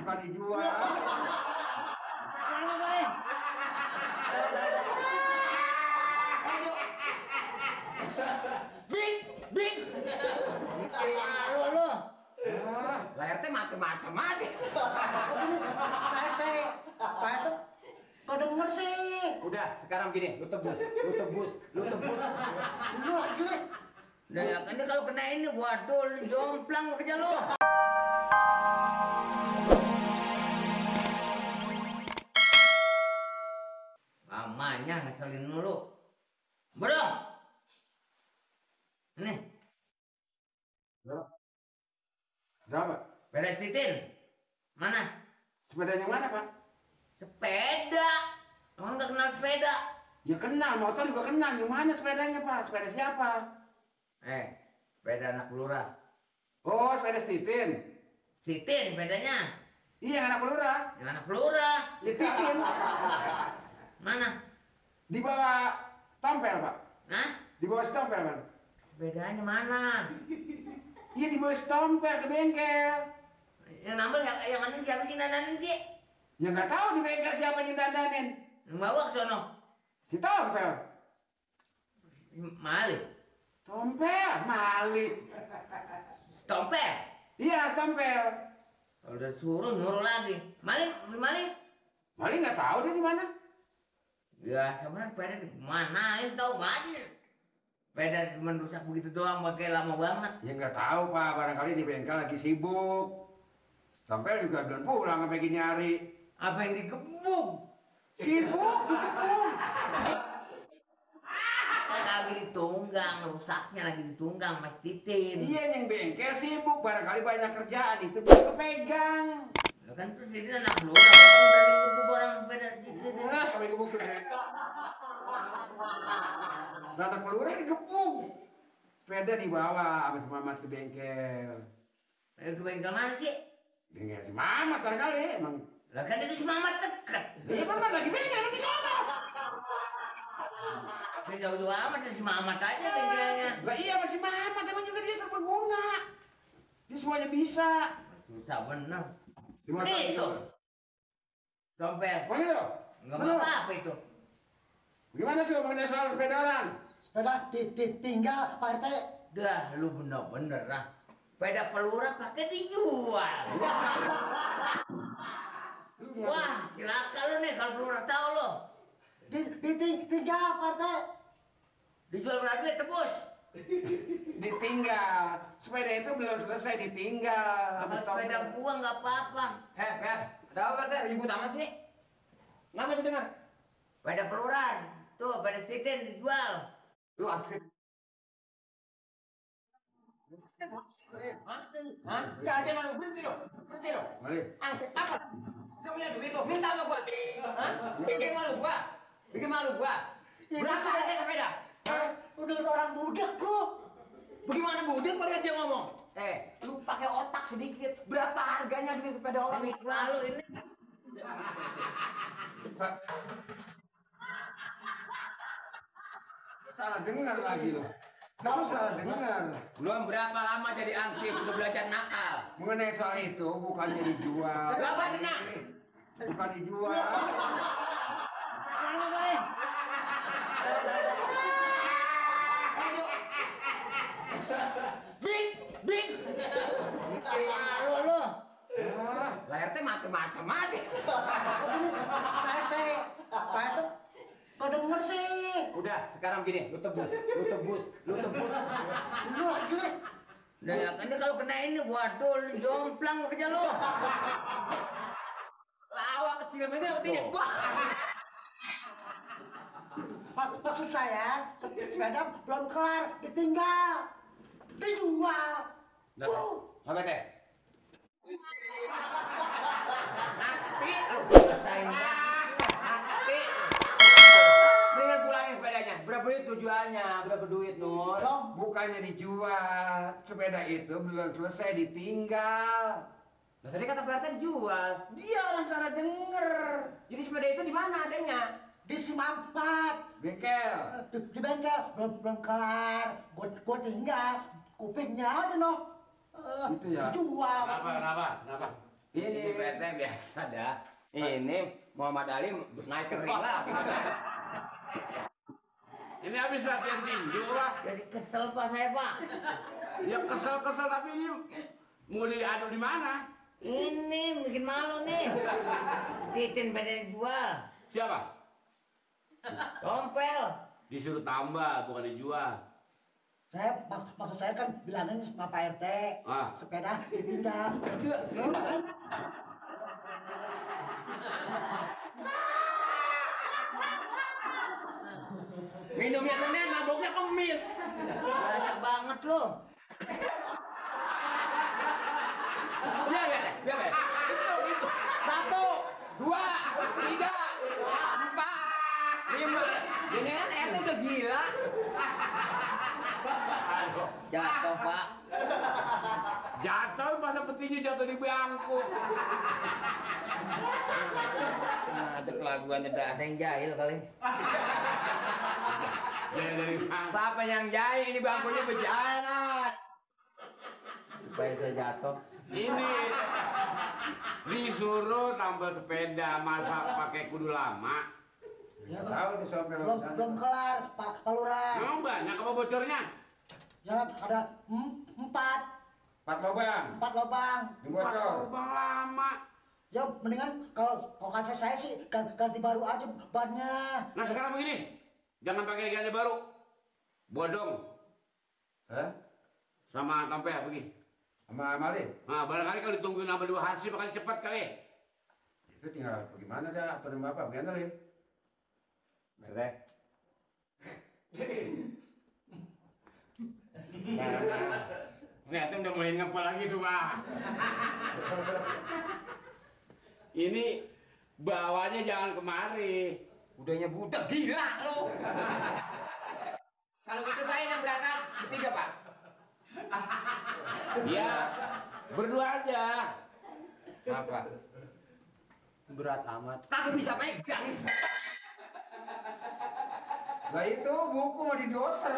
Bukan dijual. Bing, bing. Malu lu. Lahir teh macem-macem aja. Pak RT, kok denger sih? Udah, sekarang gini, lu tebus. Lu lagi nih. Nah, ya kan ini kalau kena ini, waduh, lu jomplang lu kerja lu. Mamanya ngeselin dulu. Bro. Ini. Berapa? Sepeda Titin. Mana? Sepedanya mana, Pak? Sepeda. Emang nggak kenal sepeda? Ya kenal, motor juga kenal. Yang mana sepedanya, Pak? Sepeda siapa? Sepeda anak lurah. Oh, sepeda Titin. Titin sepedanya. Iya, yang anak lurah. Yang anak lurah. Ya Titin. Mana? Di bawah stempel, Pak. Hah? Di bawah stempel, Pak. Sepedanya mana? Iya, di bawah stempel ke bengkel. Yang nambel yang mana siapa sih dandanin sih? Ya nggak tahu di bengkel siapa yang dandanin. Yang bawa ke sono. Si Tompel. Malik. Tompel, Malik. Tompel. Iya, Tompel. Kalau udah suruh nyuruh lagi. Malik. Malik nggak tahu dia di mana. Ya sebenarnya sepeda di mana? Itu tahu aja. Sepeda cuma rusak begitu doang, pakai lama banget. Ya nggak tahu, Pak. Barangkali di bengkel lagi sibuk. Tompel juga belum pulang sampai gini hari. Apa yang digebuk? Sibuk, dikepung. Lagi ditunggang, rusaknya lagi ditunggang Mas Titin. Iya, yang bengkel sibuk. Barangkali banyak kerjaan itu belum kepegang. Lo kan terus Titin anak lu, kan berani gebuk orang sepeda Titin. Sampai gebuk. Anak pelurah digepung. Sepeda dibawa sama si Mamat ke bengkel. Ke bengkel mana sih? Bengkel si Mamat barangkali emang. Lah kan itu si Mamat deket. Iya, Mamat lagi bengkel emang di sana. Jauh-jauh amat si Mamat aja bengkelnya. Lah iya sama si Mamat emang juga dia serbaguna. Dia semuanya bisa. Susah bener. Dimana Nih itu. Tompel. Oh itu? Enggak apa-apa itu. Gimana sih ngomongin soal sepeda orang? Sepeda ditinggal, Pak RT. Dah lu bener-bener lah. Sepeda pelurah pakai dijual. Wah, celaka lu nih kalau pelurah tahu lo. Ditinggal, Pak RT. Dijual berapa tebus? Ditinggal. Sepeda itu belum selesai ditinggal. Kalau sepeda gua nggak apa-apa. Ada apa, Pak? Ribut amat sih? Nggak masih dengar? Sepeda pelurahan. Tuh, sepeda Titin dijual. Lu asli. Hah? Jangan malu, berhenti dong. Malik. Angkat apa? Dia punya duit lo, minta lo gua. Hah? Bikin malu gua. Berapa harga sepeda? Udah orang budak lu. Bagaimana budak pada dia ngomong? Lu pakai otak sedikit. Berapa harganya duit sepeda orang? Lalu ini. Salah dengar lagi lo. Kamu salah dengar. Belum berapa lama jadi ansip, udah belajar nakal. Mengenai soal itu bukannya dijual. Berapa tenang? Bukan dijual. Bing. Malu lu. Lahir teh macem-macem aja. Pak RT, kok denger sih? Udah, sekarang gini, lu tebus. Lu lagi nih. Nah, ya kan ini kalau kena ini, waduh, lu jomplang lu kerja lu. Lawak kecil begini ketinggi. Maksud saya, sepeda belum kelar, ditinggal. Dijual. Apa teh? Nanti lu rasain. Nanti. Mendingan pulangin sepedanya. Berapa duit lu jualnya? Berapa duit, Nur? Bukannya dijual. Sepeda itu belum selesai ditinggal. Nah, tadi kata Pak RT dijual. Dia orang salah denger. Jadi sepeda itu di mana adanya? Di si Mamat. Bengkel. Di bengkel belum kelar. Gua tinggal kupingnya aja noh. Itu ya. Jual. Kenapa? Ini Ini PT biasa dah. Ini Muhammad Ali naik ke ring lah. Ini habis latihan tinju lah. Jadi kesel Pak saya Pak. Ya kesel-kesel tapi ini mau diadu di mana? Ini bikin malu nih. Titin pada dijual. Siapa? Tompel. Disuruh tambah bukan dijual. Maksud saya kan bilangin sama Pak RT. Ah. Sepeda ditinggal. Minumnya Senin, mabuknya Kemis. Berasa banget lo. Biar ya. Itu. 1, 2, 3, 4, 5. Ini kan RT udah gila. Aduh. Jatuh Pak. Jatuh masa petinju jatuh di bangku. Ada kelakuannya dah. Ada yang jahil kali. Jadi dari mana? Siapa yang jahit ini bangkunya berjalan. Supaya saya jatuh. Ini disuruh tambal sepeda masa pakai kudu lama. Ya, tahu tuh sampai belum kelar Pak Lurah. Memang banyak apa bocornya? Ya ada 4 lubang. lubang. Yang bocor. Lubang lama. Ya mendingan kalau kata saya sih ganti baru aja bannya. Nah sekarang begini, jangan pakai ganti baru. Bodong Hah? sama tampil begini. Sama Mali? Nah barangkali kalau ditungguin sama dua hasil bakal cepat kali. Itu tinggal bagaimana dah atau nama apa? Gimana li? Merek. Ternyata udah mulai ngepel lagi tuh Pak. Ini bawanya jangan kemari. Udahnya budak gila lu. Kalau gitu saya yang berangkat bertiga Pak. Ya berdua aja. Apa? Berat amat. Kagak bisa pegang. Lah itu buku mau didoser.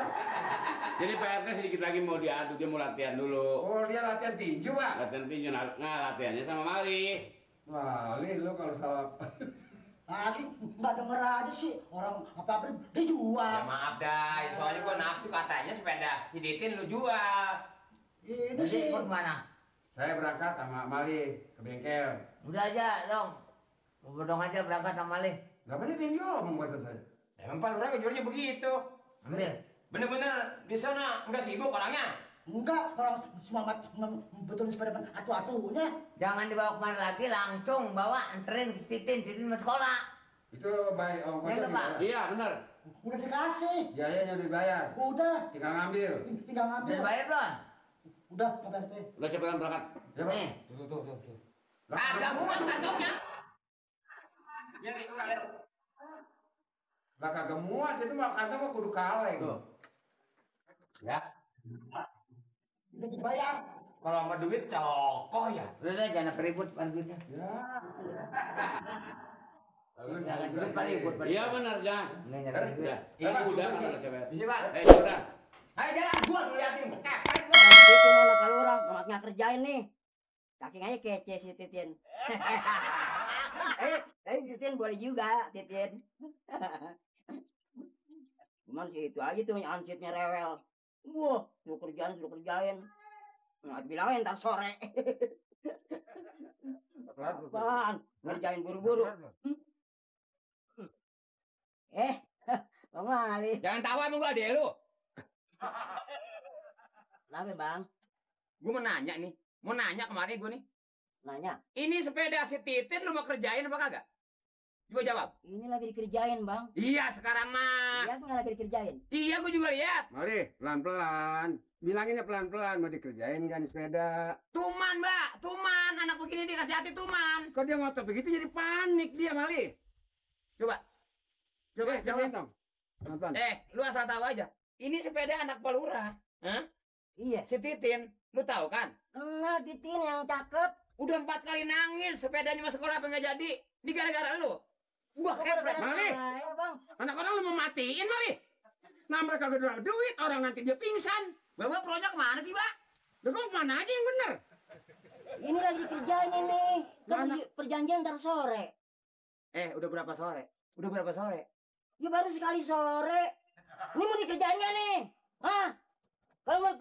Jadi Pak RT sedikit lagi mau diadu, dia mau latihan dulu. Oh dia latihan tinju pak? Latihan tinju, nah latihannya sama Mali. Mali lu kalau salah. Lagi nggak denger aja sih orang apa-apa dijual. Ya maaf dah, soalnya gua nafsu katanya sepeda si Ditin lu jual. Ini Jadi sih. ikut mana? Saya berangkat sama Mali ke bengkel. Udah aja dong. Bodong aja berangkat sama Le. Gak bener tinju membuat saya. Emang Pak Lurah kejuaranya begitu. Ambil. Bener-bener di sana nggak sibuk orangnya. Enggak, orang semangat betul sepeda atu-atunya. Jangan dibawa kemana lagi, langsung bawa anterin ke Titin mau sekolah. Itu baik Ya, ongkosnya itu, Pak. Iya benar. Udah dikasih. biayanya udah dibayar. Udah, Tinggal ngambil. tinggal ngambil. Udah bayar belum? Udah, Pak RT. Udah cepetan berangkat. Ya pak. Nih. Tuh. Lah, Ada muat kantongnya. Ya itu kalian. Lah kagak muat itu mah kantong mah kudu kaleng. Tuh. Ya. Udah dibayar. Kalau sama duit cokoh ya. Udah jangan keribut pan duitnya. Ya. Jangan terus pan ribut. Iya benar jangan. Ini nyari duit. Ya. Ini Ini udah juga sih. mana siapa? Bisa Pak. Udah. Ayo jalan gua lu liatin kepek. Titin anak kalurang, anaknya kerjain nih. Saking aja kece si Titin. Titin boleh juga, Titin. Cuman sih itu aja tuh ansitnya rewel. Wah, suruh kerjain. Nggak bilangin ntar sore. Apaan? Ngerjain buru-buru. Bang Ali. Jangan tawa sama gua deh lu. Kenapa bang? Gua mau nanya kemarin gua nih. Nanya. Ini sepeda si Titin lu mau kerjain apa kagak? Coba jawab. Ini lagi dikerjain bang. Iya sekarang mah. Iya tuh lagi dikerjain. Iya gua juga lihat. Mali pelan-pelan. Bilanginnya pelan-pelan mau dikerjain kan di sepeda. Tuman mbak, tuman. Anak begini dikasih hati tuman. Kok dia ngotot begitu jadi panik dia Mali. Coba. Coba Coba jawab. hitung. Pelan-pelan. Lu asal tahu aja. Ini sepeda anak Pak Lurah. Hah? Iya. Si Titin, lu tahu kan? Kenal Titin yang cakep. Udah 4 kali nangis sepedanya masuk sekolah apa nggak jadi. Ini gara-gara lu. Gua kepret. Mali. Saya bang. Anak orang lu mau matiin Mali. Nah mereka gak ada duit orang nanti dia pingsan. Bapak pronya kemana sih, Pak? Lu kok mana aja yang bener? Ini lagi dikerjain ini. Kan perjanjian ntar sore. Udah berapa sore? Udah berapa sore? Ya baru sekali sore. Ini mau dikerjainnya nih. Hah? Kalau mau